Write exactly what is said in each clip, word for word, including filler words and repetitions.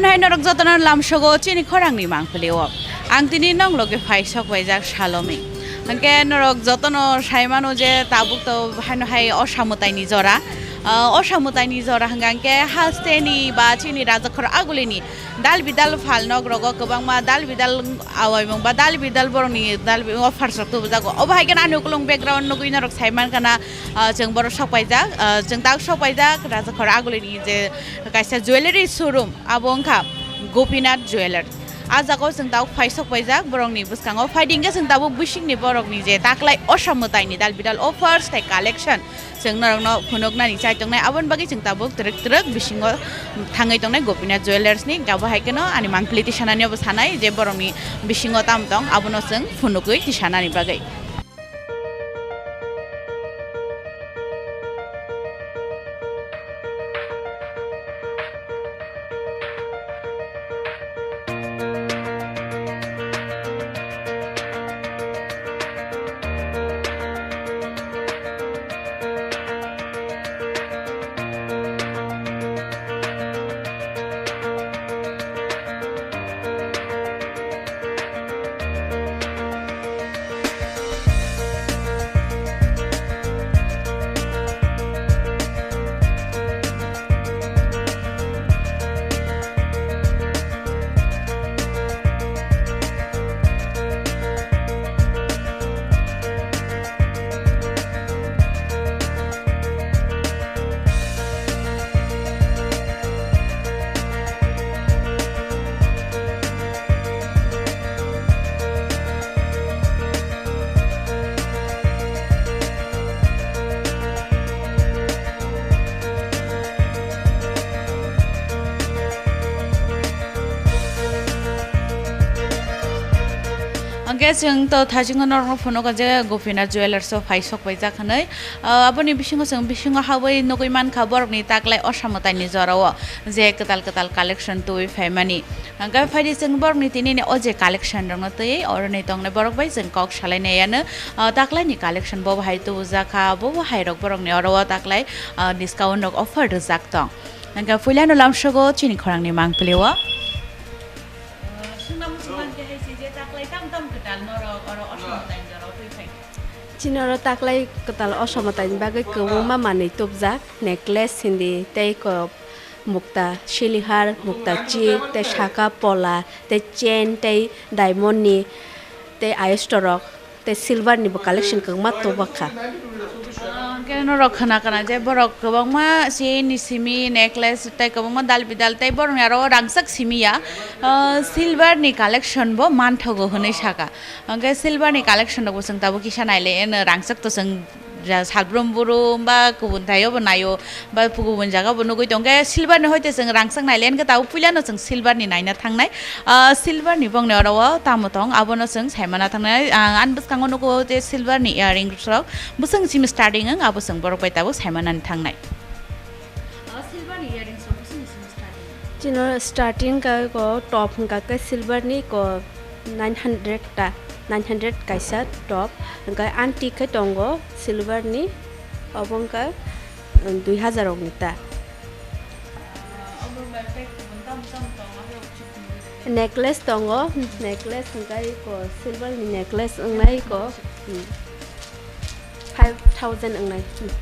Hai norok jotono lamsogo chini khorangni mangpili o. Ang tini nong loge phai sok paijak Salomi. Hwnkhe norok jotono sai mano je tabuk to haino hai o samwtaini jora. Ah, o samwtaini jora hwnkha hwnkhe hasteni ba chini rajakhor agulini dal bidal phalnok rogo kwbangma dal bidal awaimung ba dal bidal borokni dal bi-, offers rok tubujago. Obo hai kheno ani ukulung background nugui norok sai mankha na, ah, chwng borok sok paijak, ah, chwng tak sok paijak rajakhor agulini je kaisa jewellery showroom, abo wngkha Gopinath Jewellers. A jagao chwng tabuk phai sok paijak borokni bwskango. Phai di hwnkhe chwng tabuk bisingni borokni je taklai osa mwtaini dal bidal offers tei collection chwng norokno phunuknani chai tongnai. Aboni bagwi chwng tabuk twrwk twrwk bisingo thangwi tongnai Gopinath Jewellers ni. Abo hai kheno ani mangpili tisanani obo sanai je borokni bisingo tamo tong abono chwng phunukwi tisanani bagwi. Hwnkhe chwng to thaichingno norokno phunukgo je Gopinath Jewellers o phai sok paijak hwnwi. Ah, aboni bisingo chwng bisingo habwi nugwi mankha borokni taklai osa mwtaini jorao je kwtal kwtal collection tubui phaimani. Hwnkhe phaidi chwng borokni tinini o je collection rokno twiwi oroni tongnai borok bai chwng kok salainai ano, ah, taklaini collection bo bahai tubujakha, bo bahai rok borokni oro o taklai, ah, discount rok offer rijak tong. Hwnkhe puilano lamsogo chini khorangni mangpili o. Chini oro taklai kwtal osa mwtaini bagwi kwbangma manwi tubjak, necklace hindi tei ko mukta silihar, mukta chik, tei saka pola, tei chain, tei diamond ni, tei ayostorok, tei silver ni bo collection kwbangma tubakha. Ah, hwnkhe norok khna khna je borok kwbangma chain ni simi, necklace tei kwbangma dal bidal tei borokni aro rangchak simi ya, ah, silver ni collection bo manthogo hwnwi saka. Hwnkhe silver ni collection rok bo chwng tabuk kisa nailai, eno rangchak to chwng ja salbrum brum ba kubun thaio bo naio ba kubun jaga bo nugui tongkhe silver ni hoite chwng rangchak nailai, hwnkhe tabuk puilano chwng silver ni naina thangnai. Ah, silver ni bongni oro o tamo tong abono chwng saimana thangnai. Ang ani bwskango nugo je silver ni earrings rok bwswng simi starting wng abo chwng borok bai tabuk saimanani thangnai. Ah, silver ni earrings rok bwswng simi starting? Chino starting ka ko top hwnkha khe silver ni ko nine hundred ta, nine hundred kaisa top, hwnkhe anti khe tongo silver ni, obo wngkha, um, dui hazar rok ni ta. Necklace tongo, necklace hwnkhe ko silver ni necklace wngnai ko, hmm, five thousand wngnai. Hmm.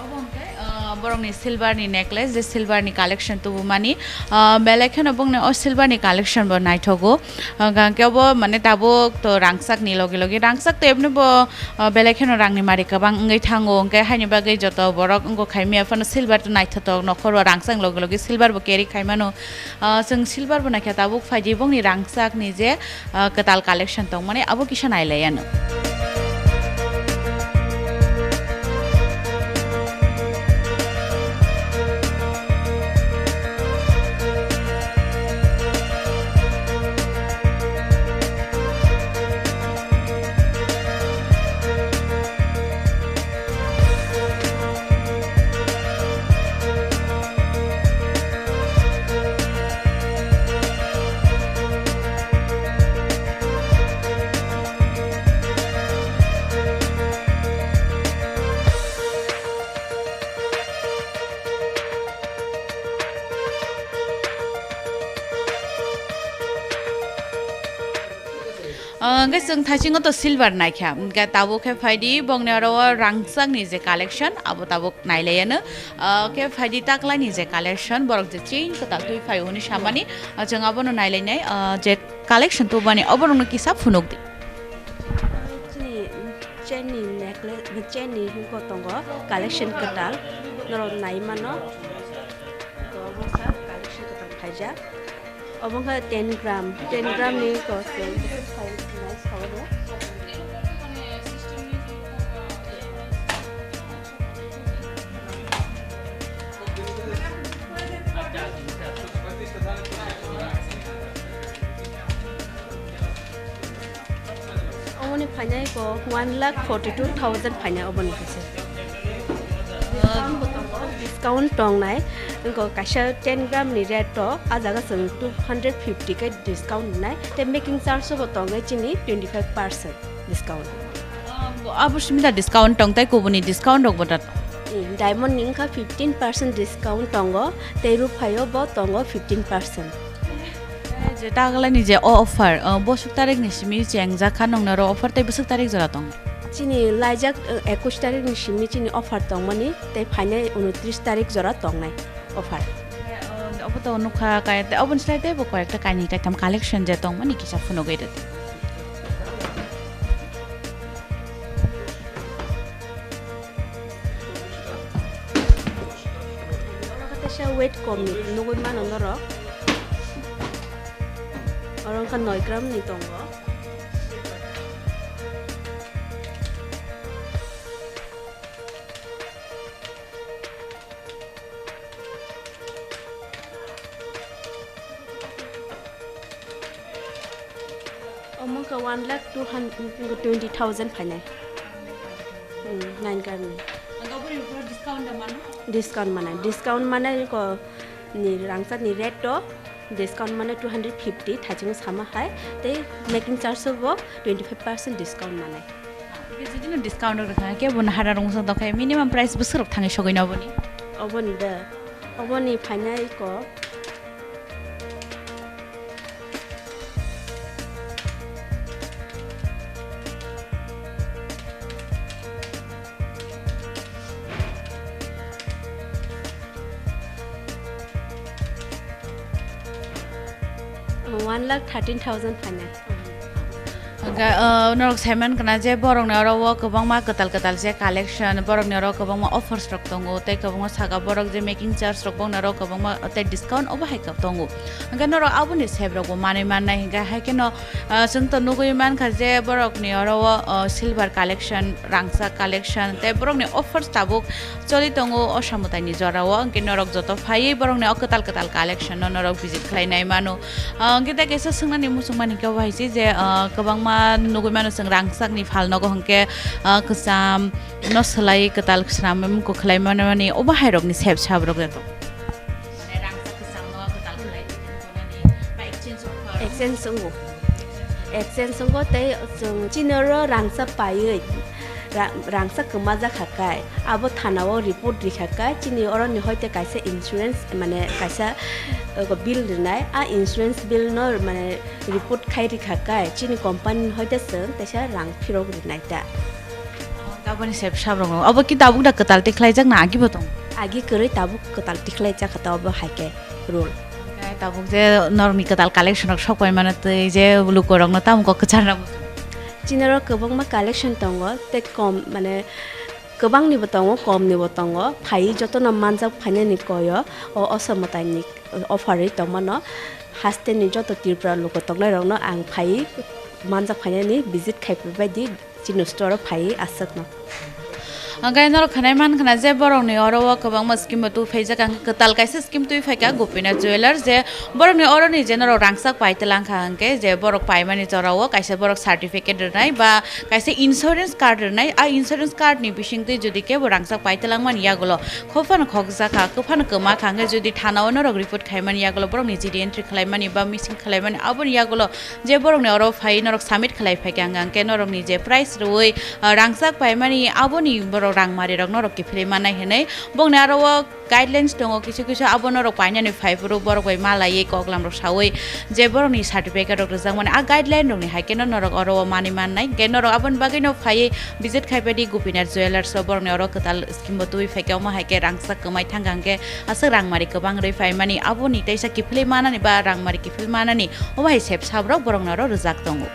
Obo hwnkhe, ah, borokni silver ni necklace, je silver ni collection tubumani. Ah, belai kheno bongni o silver ni collection bo naithogo. Ah, hwnkhe obo mane tabuk to rangchak ni logi logi, rangchak to ebni bo, ah, belai kheno rang ni mari kwbang wngwi thango, hwnkhe haini bagwi joto borok wngkha khai mia phano silver to naithotok nokhor o rangchak ni logi logi silver bo carry khai mano. Ah, chwng silver bo naikha tabuk phaidi bongni rangchak ni je, ah, kwtal collection tongmani abo kisa nailaiano. Ah, hwnkhe chwng thaisingo to silver naikha, hwnkhe tabuk khe phaidi bongni oro o rangchakni je collection abo tabuk nailaiano. Ah, khe phaidi taklani je collection, borok je chain kwtal twi phaio hwnwi samani, ah, chwng abono nailainai, ah, je collection tubani oborokno kisa phunukdi. Chini chain ni necklace, chain ni hwnko tongo collection kwtal, norok nai mano. Obo wngkha collection kwtal khaijak. Obo wngkha ten gram, ten gram ni cost. Oboni phainai ko one lakh forty two thousand phainai oboni khe se. Discount tongnai, wngkha kaisa ten gram ni rate to, a jaga chwng two hundred fifty khe discount wngnai, tei making charge bo tongnai chini twenty five percent discount. Abo simi da discount tong tei kubuni discount rok bo da? Diamond ni wngkha fifteen percent discount tongo, tei ruphaio bo tongo fifteen percent. Je taglani je o offer, o bwswk tarik ni simi chengjak kha nongni oro offer tei bwswk tarik jora tong? Chini laijak, o, ekush tarik ni simi chini offer tongmani tei phainai unotris tarik jora tongnai offer. Obo to nukha kaya tei oboni slai tei bo koi ekta kainwi kaitham collection je tongmani kisa phunugwi rwdi. Oro khe teisa weight kom ni nugwi mano norok. Oro wngkha noi gram ni tongo. Omo wngkha one lakh two hundred twenty thousand phainai. Hmm, nine gram ni. Ang oboni upor discount da mano? Discount mane, discount mane ko ni rangchak ni rate to discount mane two hundred fifty thaichung sama hai, tei making charge bo twenty five percent discount mane. Jodi no discount rok rwkha khe bo nahara rong sa dokhai minimum price bwswk rok thangwi sogwi no oboni? Oboni da, oboni phainai ko. One lakh thirteen thousand phainai. Hwnkhe, uh, norok saiman kana je borokni oro o kwbangma kwtal kwtal je collection, borokni oro kwbangma offers rok tongo, tei kwbangma saka borok je making charge rok bongni oro kwbangma tei discount obo hai khe tongo. Hwnkhe norok aboni sep rokbo manwi mannai, hwnkhe hai kheno, uh, chwng to nugwi mankha je borokni oro o, uh, silver collection, rangchak collection, tei borokni offers tabuk choli tongo o samwtaini jorao, hwnkhe norok joto phaiwi borokni o kwtal kwtal collection no norok visit khlainai mano. Ah, hwnkhe tei kaisa swngnani muchungmani khe obo hai se je, ah, kwbangma nugwi mano chwng rangchakni phalnogo hwnkhe, ah, kwcham no swlaiwi kwtal swnam mung kwkhlai mani obo hai rokni sep sap rok joto. Mane rangchak kwcham no kwtal khlai tongnani ba exchange offer. Exchange wngo. Exchange wngo tei chwng chini oro rangchak paiwi ra-, rangchak kwmajak kha kai, abo thana o report rikha kai, chini oroni hoite kaisa insurance, mane kaisa, uh, bill rwnai, a insurance bill no, mane, report khai rikha kai, chini company ni hoite chwng teisa rang phirok rwnai ta. Taboni se bwsa borok no. Abo ki tabuk da kwtal tikhlai jak na agi bo tong? Agi kwrwi tabuk kwtal tikhlai jak kha ta obo hai khe rule. Hwnkhe tabuk je norokni kwtal collection rok sok pai mano tei je luku rok no tamo kok kwchar na. Chini oro kwbangma collection tongo, tei kom, mane, kwbangnibo tongo, komnibo tongo. Phaiwi jotono manjak phainani koyo, o Osomwtaini offerwi tongmano. Hasteni joto Tripura luku tongnairokno ang phaiwi manjak phainani visit khaipai baidi chini store-o phaiwi aswkno. Hwnkhe norok khnai man khna je borokni oro o kwbangma scheme bo tubuphaijak, ang kwtal kaisa scheme tubuphaikha Gopinath Jewellers, je borokni oroni je norok rangchak pai twlang kha hwnkhe je borok paimani jorao kaisa borok certificate rwnai ba kaisa insurance card rwnai, a insurance card ni bisingtwi jodi kebo rangchak pai twlangmani yagulo khophano khokjak kha, kwphano kwma kha hwnkhe jodi thana o norok report khaimani yagulo borokni G D entry khlaimani ba missing khlaimani aboni yagulo je borokni oro phai norok submit khlai phaikha hwnkhe norokni je price rwui, ah, rangchak paimani aboni borok rangmari rok norok kiphilwi mannai hinwi bongni aro o guidelines tongo, kisu kisu abo norok painani phaiphuru borok bai malaiwi koklam rok sawi je borokni certificate rok rwjakmani a guideline rokni hai kheno norok oro o manwi mannai. Hwnkhe norok aboni bagwino phaiwi visit khai phaidi Gopinath Jewellers o, borokni oro kwtal scheme bo tubui phaikhe, omo hai khe rangchak kwmai thangkha hwnkhe aswk rangmari kwbang rwi phaimani, aboni teisa kiphilwi manani ba rangmari kiphilwi manani omo hai sep sabrok borokno oro rwjak tongo.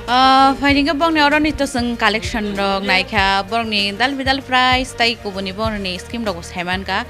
Ah, phaini khe bongni oroni to chwng collection rok naikha, borokni dal bidal price tei kubuni borokni scheme rok bo saimankha.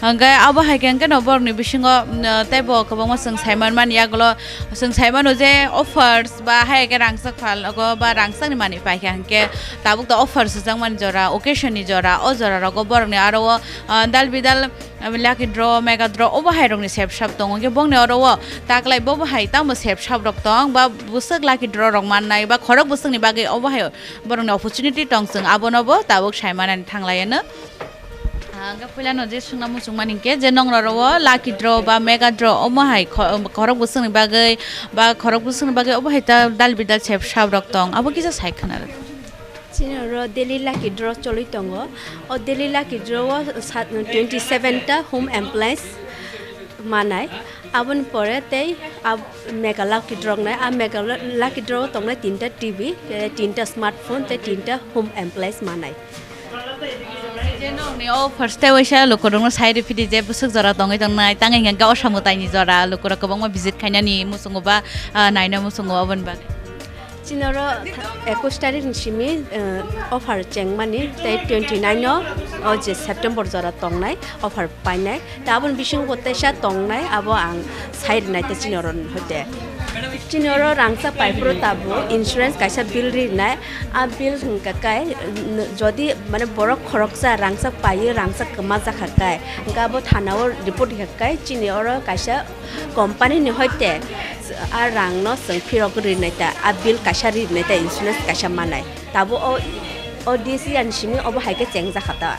Hwnkhe abo hai khe hwnkhe no borokni bisingo, mm, teibo kwbangma chwng saiman mani yagulo chwng saimano je offers ba hai khe rangchak phalgo ba rangchakni manwi paikha hwnkhe tabuk to offers swijak mani jora, occasion ni jora, o jora rogo borokni aro o, ah, dal bidal Lucky draw, mega draw, obo hai rokni sep sap tongo. Hwnkhe bongni oro o taklai bobo hai tamo sep sap rok tong, ba bwswk lucky draw rok mannai, ba khorok bwswkni bagwi obo hai borokni opportunity tong, chwng abono bo tabuk sai manani thanglaiyano. Ah, hwnkhe puilano je swngna muchung mani hwnkhe je nongrok oro o lucky draw ba mega draw omo hai kho-, khorok bwswkni bagwi ba khorok bwswkni bagwi obo hai ta dal bidal sep sap rok tong, abo kisa sai khna rw. Chini oro daily lucky draw cholwi tongo. O daily lucky draw o sa-, twenty seven ta home appliance manai. Aboni pore tei ab-, mega lucky draw wngnai. A mega lu-, lucky draw o tongnai tinta T V, eh, tinta smartphone tei tinta home appliance manai. Je nokni o first tei waisa lukurokno sai rw phidi je bwswk jora tongwi tongnai, tang hwnka hwnkhe osa mwtaini jora lukurok kwbangma visit khainani muchungo ba, ah, naina muchungo, oboni bagwi. Chini oro tha-, ekush tarik ni simi, eh, offer chengmani tei twenty nine o, o je September jora tongnai offer painai. Tei aboni bisingo bo teisa tongnai, abo ang sai rwnai tei chini oro hoite. Chini oro rangchak paiphuru tabuk insurance kaisa bill rinai. A bill hwnkha kai, n-, jodi mane borok khoroksa rangchak paiwi rangchak kwma jakha kai, hwnkhe abo thana o report rikha kai chini oro kaisa company ni hoite a rang no chwng phirogwi rinai ta, a bill kaisa rinai ta, insurance kaisa manai. Tabuk o, o D C ani simi obo hai khe chengjakha ta.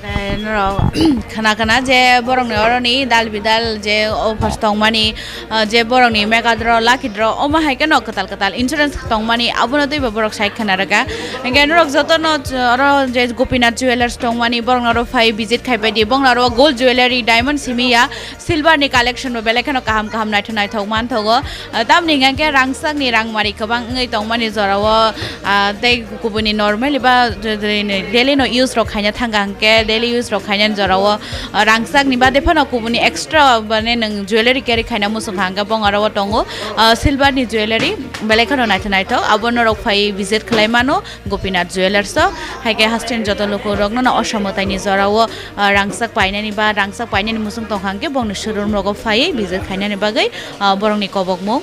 Eh, norok khna khna je borokni oroni dal bidal je offers tongmani, ah, je borokni mega draw, lucky draw, omo hai kheno kwtal kwtal insurance tongmani, abono twibo borok sai khna rwkha. Hwnkhe norok jotono oro je Gopinath Jewellers tongmani, borokno oro phai visit khai bai di, bongno oro gold jewellery, diamond simi ya, silver ni collection bo belai kheno kaham kaham naithok naithok manthogo. Ah, tamni hwnkha khe rangchak ni rangmari kwbang wngwi tongmani jorao, ah, tei kubuni normal ba daily no use rok khaina thangkha hwnkhe daily use rok khainani jorao, ah, rangchak ni bade phano kubuni extra mane nwng jewellery carry khaina muchung kha hwnkhe bong aro o tongo, ah, silver ni jewellery belai kheno naithok naithok abo norok phai visit khlai mano. Gopinath Jewellers o, hai khe hasteni joto lukurokno no osa mwtaini jorao, ah, rangchak painani ba rangchak painani muchung tongkha hwnkhe bongni showroom rogo phaiwi visit khainani bagwi, ah, borokni kobokmung.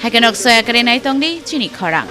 Hai khe nok soya kwrwi nai tongdi chini khorang.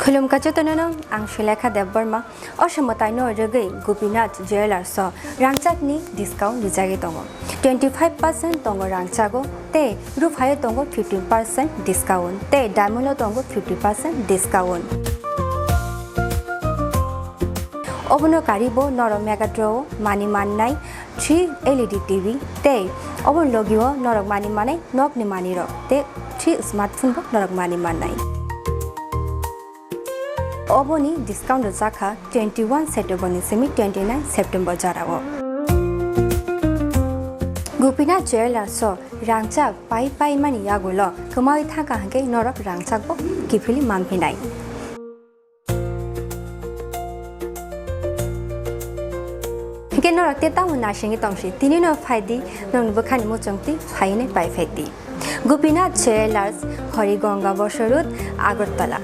Khulumkha jotono no, ang Sulekha Debbarma. O somotaino rwgwi Gopinath Jewellers o rangchakni discount rijagwi tongo. Twenty five percent tongo rangchago tei ruphaio tongo fifteen percent discount tei diamond o tongo fifty percent discount. Obono karibo norok Mega Draw o manwi mannai three L E D T V tei oboni logio norok manwi mannai nokni manwirok tei three smartphone bo norok manwi mannai. Oboni discount rwjakha twenty one September ni simi twenty nine September jorao. Gopinath Jewellers o rangchak pai pai mani yagulo kwmawi thangkha hwnkhe norok rangchakbo kiphilwi manphinai. Hwnkhe norok tei tamo naisingwi tongsi, tinino phaidi, nokni bwkhani muchungtwi phainai pai phaidi. Gopinath Jewellers, Harigonga Bosor Road, Agartala.